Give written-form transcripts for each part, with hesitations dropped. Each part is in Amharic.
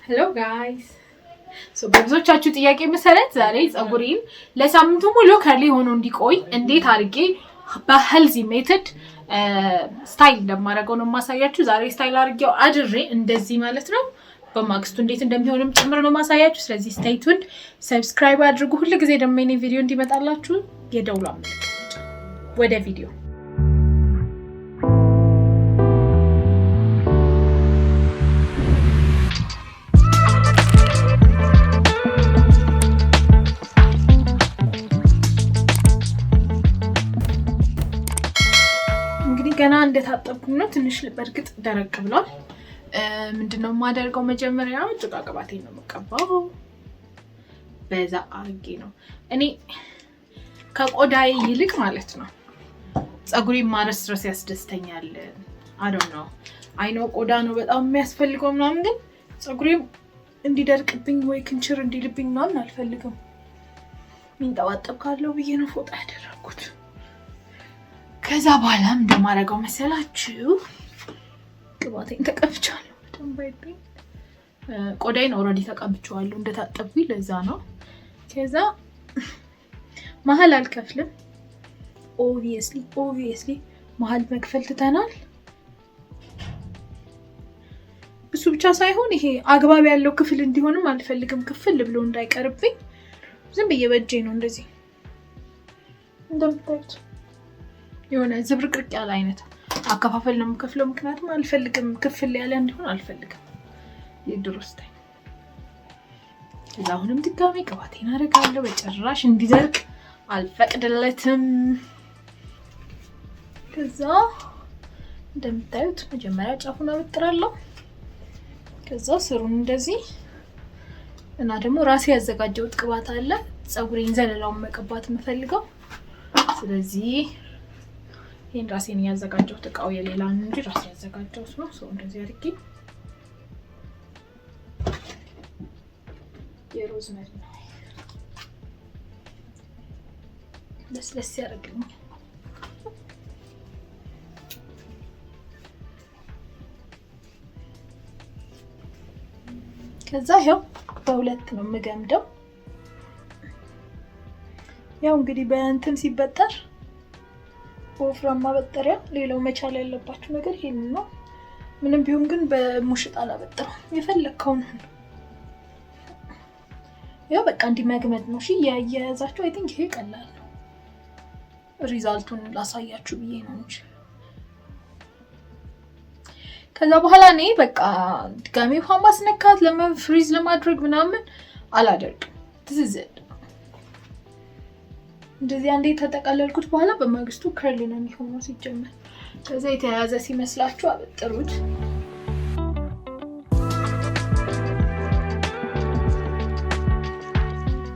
Hello guys፣ በብዙዎቻችሁ ጥያቄ መሰረት ዛሬ ፀጉሬን ለሳምንቱ ሙሉ curly ሆኖ እንዲቆይ እንዴት አድርጌ በ healthy method style እንደማደርገው ነው የማሳያችሁ። ዛሬ style አድርጌው አድሬ እንደዚህ ማለት ነው። በማግስቱ እንዴት እንደሚሆንም ጭምር ነው ማሳያችሁ። ስለዚህ stay tuned፣ subscribe አድርጉ። ሁል ጊዜ ደግሞ የኔ ቪዲዮ እንዲመጣላችሁ የደውሏ ምልክት። ወደ ቪዲዮ። እንግዲህ ገና እንደታጠብኩኝ ነው። ትንሽ በእርግጥ ደረቅ ብሏል። ምንድነው የማደርገው? መጀመሪያ ጭቃ ቅባቴን ነው የምቀባው። በዛ አርጌ ነው፣ እኔ ከቆዳዬ ይልቅ ማለት ነው ፀጉሬ ማረስረስ ያስደስተኛል። I don't know፣ I know ቆዳ ነው በጣም የሚያስፈልገው ምናምን፣ ግን ፀጉሬም እንዲደርቅብኝ ወይ ክንችር እንዲልብኝ ምናምን አልፈልግም። ሚንጠባጠብ ካለው ብዬ ነው ፎጣ ያደረግኩት። ከዛ በኋላ እንደማደርገው መሰላችሁ፣ ቅባቴን ተቀብቻለሁ። በደንብ አይብኝ፣ ቆዳዬን already ተቀብቼዋለሁ እንደታጠብኩኝ፣ ለዛ ነው። ከዛ መሀል አልከፍልም። Obviously መሀል መክፈል ትተናል። እሱ ብቻ ሳይሆን ይሄ አግባብ ያለው ክፍል እንዲሆንም አልፈልግም። ክፍል ብሎ እንዳይቀርብኝ ዝም ብዬ በእጄ ነው እንደዚህ፣ እንደምታዩት የሆነ ዝብርቅርቅ ያለ አይነት አከፋፈል ነው የምከፍለው። ምክንያቱም አልፈልግም፣ ክፍል ያለ እንዲሆን አልፈልግም። የድሮ style። ከዛ አሁንም ድጋሜ ቅባቴን አደርጋለሁ። በጭራሽ እንዲደርቅ አልፈቅድለትም። ከዛ እንደምታዩት መጀመሪያ ጫፉን አበጥራለሁ። ከዛ ስሩን እንደዚህ እና ደግሞ ራሴ ያዘጋጀሁት ቅባት አለ። ፀጉሬን ዘለላውን መቀባት የምፈልገው፣ ስለዚህ ይህን ራሴን ያዘጋጀሁት፣ እቃው የሌላ እንጂ ራሴ ያዘጋጀሁት ነው። So እንደዚህ አድርጌ የ rosemary ነው፣ ለስለስ ያደርግልኛል። ከዛ ይኸው በሁለት ነው የምገምደው። ያው እንግዲህ በእንትን ሲበጠር በወፍራም ማበጠሪያ። ሌላው መቻል ያለባችሁ ነገር ይሄንን ነው። ምንም ቢሆን ግን በሙሽጥ አላበጥረው፣ የፈለግከውን ያው በቃ እንዲህ መግመድ ነው። እሺ እያያዛችሁ፣ I think ይሄ ቀላል ነው። Result ኡን ላሳያችሁ ብዬ ነው እንጂ። ከዛ በኋላ እኔ በቃ ድጋሜ ውሃ ማስነካት ለመ frizz ለማድረግ ምናምን አላደርግም። ትዝዝል እንደዚህ አንዴ ተጠቀለልኩት በኋላ በማግስቱ curly ነው የሚሆነው ሲጀመር። ከዛ የተያያዘ ሲመስላችሁ አበጥሩት።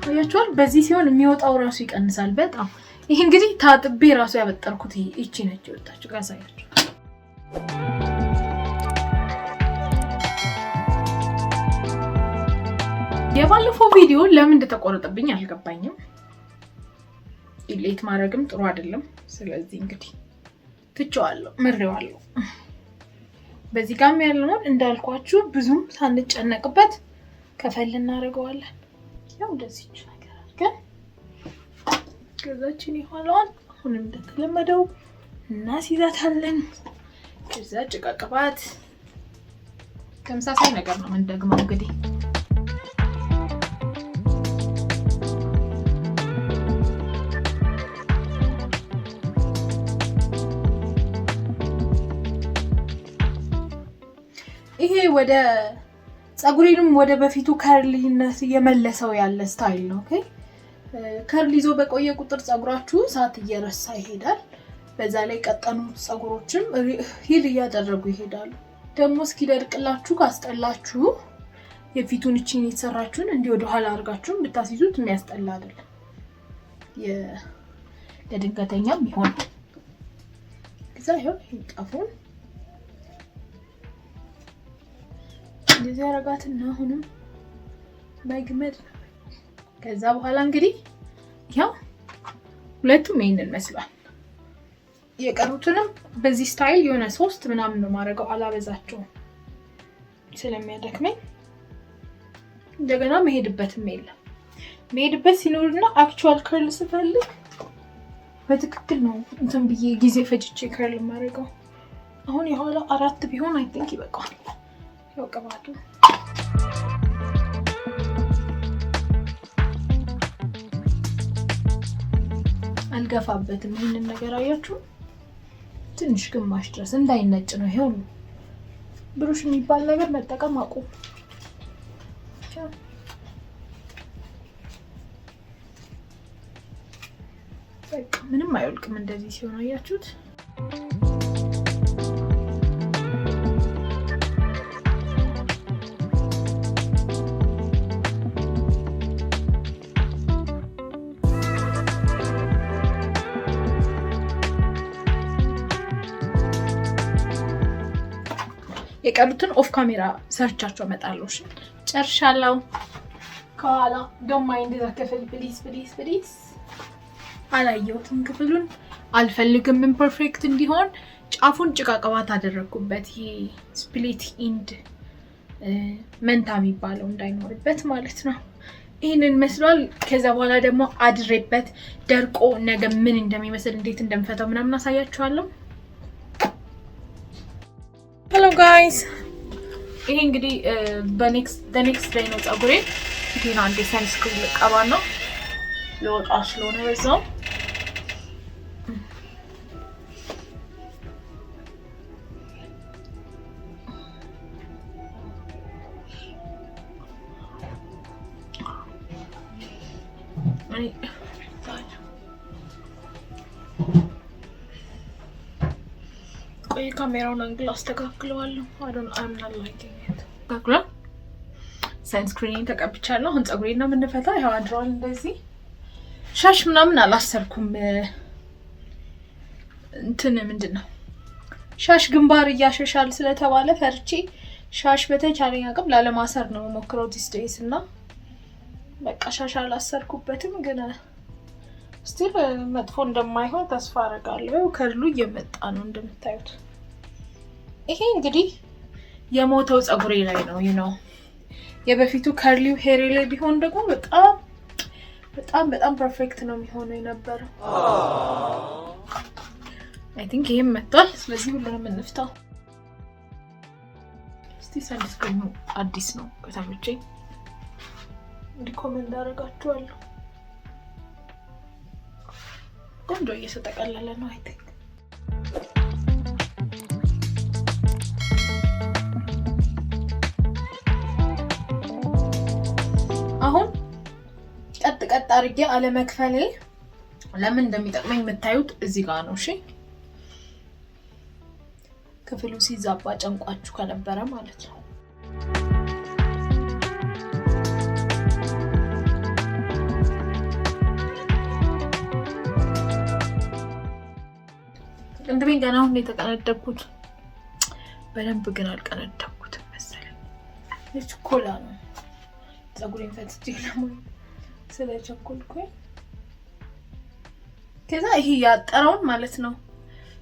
ታያችኋል። በዚህ ሲሆን የሚወጣው ራሱ ይቀንሳል በጣም። ይህ እንግዲህ ታጥቤ ራሱ ያበጠርኩት ይቺ ነች የወጣችሁ፣ ያሳያችሁ። የባለፈው ቪዲዮ ለምን እንደተቆረጠብኝ አልገባኝም። Delete ማድረግም ጥሩ አይደለም። ስለዚህ እንግዲህ ትቼዋለሁ፣ ምሬዋለሁ። በዚህ ጋም ያለውን እንዳልኳችሁ ብዙም ሳንጨነቅበት ከፈል እናደርገዋለን። ያው እንደዚህ ነገር አድርገን ከዛችን የኋላዋን አሁንም እንደተለመደው እናስይዛታለን። ከዛ ጭቃ ቅባት ተመሳሳይ ነገር ነው የምንደግመው እንግዲህ። ይሄ ወደ ፀጉሬንም ወደ በፊቱ curly ነት እየመለሰው ያለ style ነው። Okay፣ curl ይዞ በቆየ ቁጥር ፀጉራችሁ ሰዓት እየረሳ ይሄዳል። በዛ ላይ ቀጠኑ ፀጉሮችም heal እያደረጉ ይሄዳሉ። ደግሞ እስኪደርቅላችሁ ካስጠላችሁ የፊቱን እቺን የተሰራችሁን እንዲህ ወደኋላ አድርጋችሁን ብታስይዙት የሚያስጠላ አይደለም። ለድንገተኛም ይሆን። ከዛ ይኸው ጫፉን እንደዚህ ያረጋትና አሁንም መግመድ ነው። ከዛ በኋላ እንግዲህ ያው ሁለቱም ይሄንን መስሏል። የቀሩትንም በዚህ style የሆነ ሶስት ምናምን ነው ማድረገው፣ አላበዛቸውም ስለሚያደክመኝ። እንደገና መሄድበትም የለም። መሄድበት ሲኖርና actual curl ስፈልግ በትክክል ነው እንትን ብዬ ጊዜ ፈጅቼ curl የማደርገው። አሁን የኋላ አራት ቢሆን I think ይበቃዋል። ያው ቅባቱ አልገፋበትም። ይህንን ነገር አያችሁ፣ ትንሽ ግማሽ ድረስ እንዳይነጭ ነው። ይሄ ሁሉ ብሩሽ የሚባል ነገር መጠቀም አቁም። በቃ ምንም አይወልቅም እንደዚህ ሲሆን አያችሁት። የቀሩትን off camera ሰርቻቸው እመጣለሁ። እሺ ጨርሻለሁ። ከኋላ don't mind the ክፍል please please please። አላየሁትም ክፍሉን አልፈልግም imperfect እንዲሆን። ጫፉን ጭቃ ቅባት አደረግኩበት። ይሄ split end መንታ የሚባለው እንዳይኖርበት ማለት ነው። ይህንን መስሏል። ከዛ በኋላ ደግሞ አድሬበት ደርቆ ነገ ምን እንደሚመስል እንዴት እንደምፈታው ምናምን አሳያችኋለሁ። Hello guys፣ ይሄ እንግዲህ በ next day ነው። ፀጉሬ ፊቴን አንዴ sunscreen ልቀባ ነው፣ ልወጣ ስለሆነ በዛው። ቆይ ካሜራውን angle አስተካክለዋለሁ። I don't I'm not liking it። አስተካክሏል። Sunscreen ተቀብቻለሁ። አሁን ፀጉሬን ነው የምንፈታ። ይኸው አድሯል። እንደዚህ ሻሽ ምናምን አላሰርኩም። እንትን ምንድን ነው ሻሽ ግንባር እያሸሻል ስለተባለ ፈርቼ ሻሽ በተቻለኝ አቅም ላለማሰር ነው ሞክረው these days እና በቃ ሻሽ አላሰርኩበትም፣ ግን still መጥፎ እንደማይሆን ተስፋ አደርጋለሁ። Curl ኡ እየመጣ ነው እንደምታዩት። ይሄ እንግዲህ የሞተው ፀጉሬ ላይ ነው። የበፊቱ curly ው hair ኤ ላይ ቢሆን ደግሞ በጣም በጣም በጣም perfect ነው የሚሆነው የነበረው። I think ይሄም መጥቷል። ስለዚህ ሁሉንም እንፍታው እስቲ። Sunscreen ኑ አዲስ ነው፣ ከተመቸኝ recommend አደርጋችኋለሁ። ቆንጆ እየተጠቀለለ ነው I think። አሁን ቀጥ ቀጥ አድርጌ አለመክፈሌ ለምን እንደሚጠቅመኝ የምታዩት እዚህ ጋር ነው። እሺ ክፍሉ ሲዛባ ጨንቋችሁ ከነበረ ማለት ነው። ቅንድቤን ገና አሁን የተቀነደብኩት፣ በደንብ ግን አልቀነደብኩትም መሰለኝ። የችኮላ ነው። ፀጉሬን ፈትቼ ለማየት ስለቸኮልኩኝ ከዛ ይሄ ያጠረውን ማለት ነው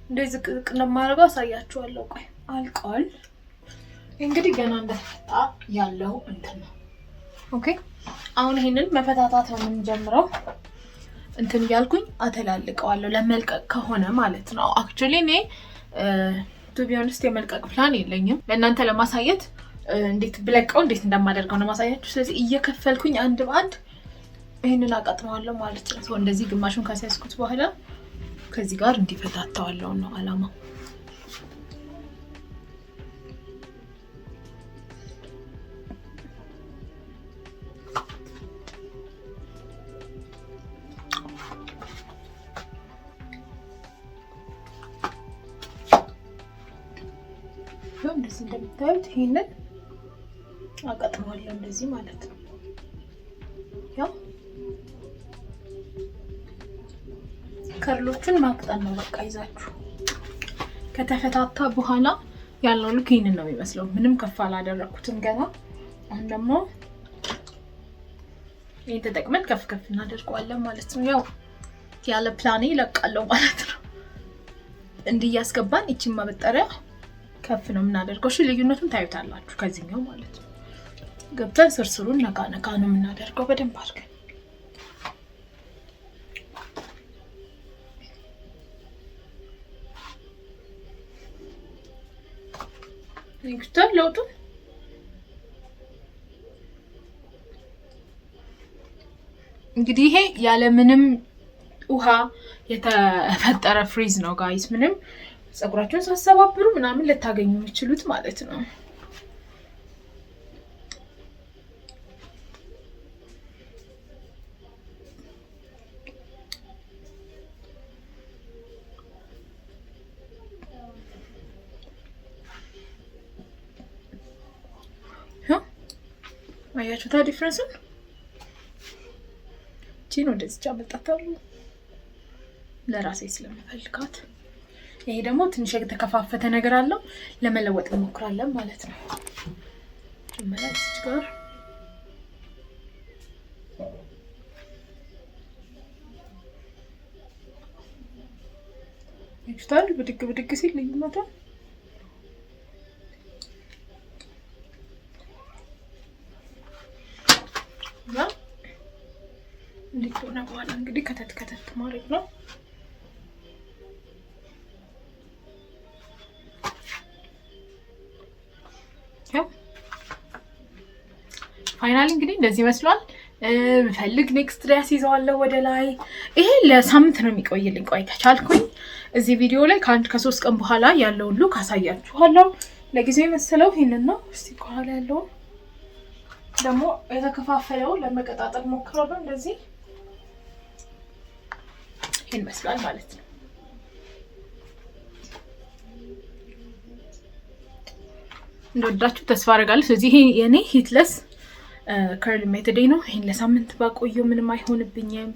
እንደ ዝቅ ዝቅ እንደማደርገው አሳያችኋለሁ። ቆይ አልቋል። እንግዲህ ገና እንደተፈታ ያለው እንትን ነው። Okay አሁን ይሄንን መፈታታት ነው የምንጀምረው። እንትን እያልኩኝ አተላልቀዋለሁ ለመልቀቅ ከሆነ ማለት ነው። Actually እኔ to be honest የመልቀቅ ፕላን የለኝም። ለእናንተ ለማሳየት እንዴት ብለቀው እንዴት እንደማደርገው ነው ማሳያችሁ። ስለዚህ እየከፈልኩኝ አንድ በአንድ ይህንን አቃጥመዋለሁ ማለት ነው። እንደዚህ ግማሹን ካስያዝኩት በኋላ ከዚህ ጋር እንዲፈታተዋለሁ ነው አላማው። እንደዚህ እንደምታዩት ይሄንን አቀጥመዋለሁ እንደዚህ ማለት ነው። ያው curl ኦቹን ማቅጠን ነው በቃ ይዛችሁ ከተፈታታ በኋላ ያለው ልክ ይህንን ነው የሚመስለው። ምንም ከፍ አላደረኩትም ገና። አሁን ደግሞ ይህን ተጠቅመን ከፍ ከፍ እናደርገዋለን ማለት ነው። ያው ያለ ፕላኔ ይለቃለሁ ማለት ነው። እንዲህ እያስገባን ይችን ማበጠሪያ ከፍ ነው የምናደርገው። እሺ ልዩነቱን ታዩታላችሁ ከዚህኛው ማለት ነው። ገብተን ስርስሩን ነካ ነካ ነው የምናደርገው በደንብ አድርገን። ይግታል ለውጡን። እንግዲህ ይሄ ያለምንም ውሃ የተፈጠረ frizz ነው guys። ምንም ፀጉራችሁን ሳሰባብሩ ምናምን ልታገኙ የምችሉት ማለት ነው። አያችሁታ difference ኡን? ቺን ወደዚች አመጣታለሁ ለራሴ ስለምፈልጋት። ይሄ ደግሞ ትንሽ የተከፋፈተ ነገር አለው፣ ለመለወጥ እንሞክራለን ማለት ነው። መጀመሪያ እዚች ጋር ይችታል ብድግ ብድግ ሲል ልዩነቱ። እንዲህ ከሆነ በኋላ እንግዲህ ከተት ከተት ማድረግ ነው። Finally እንግዲህ እንደዚህ ይመስሏል። ብፈልግ next day አስይዘዋለሁ ወደ ላይ። ይሄ ለሳምንት ነው የሚቆይልኝ። ቆይ ከቻልኩኝ እዚህ ቪዲዮ ላይ ከ1 ከ3 ቀን በኋላ ያለውን look አሳያችኋለሁ። ለጊዜው የመሰለው ይህንን ነው። እስቲ ከኋላ ያለውን ደግሞ የተከፋፈለውን ለመቀጣጠል ሞክራለሁ። እንደዚህ ይህን ይመስላል ማለት ነው። እንደወዳችሁ ተስፋ አደርጋለሁ። ስለዚህ ይሄ የኔ heatless curl method ኤ ነው። ይህን ለሳምንት ባቆየው ምንም አይሆንብኝም።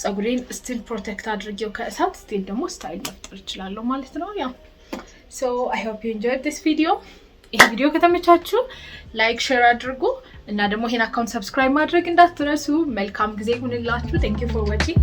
ፀጉሬን still protect አድርጌው ከእሳት still ደግሞ style መፍጠር እችላለሁ ማለት ነው። Yeah, so I hope you enjoyed this video። ይህ ቪዲዮ ከተመቻችሁ like፣ share አድርጉ እና ደግሞ ይሄን account subscribe ማድረግ እንዳትረሱ። መልካም ጊዜ ይሁንላችሁ። Thank you for watching.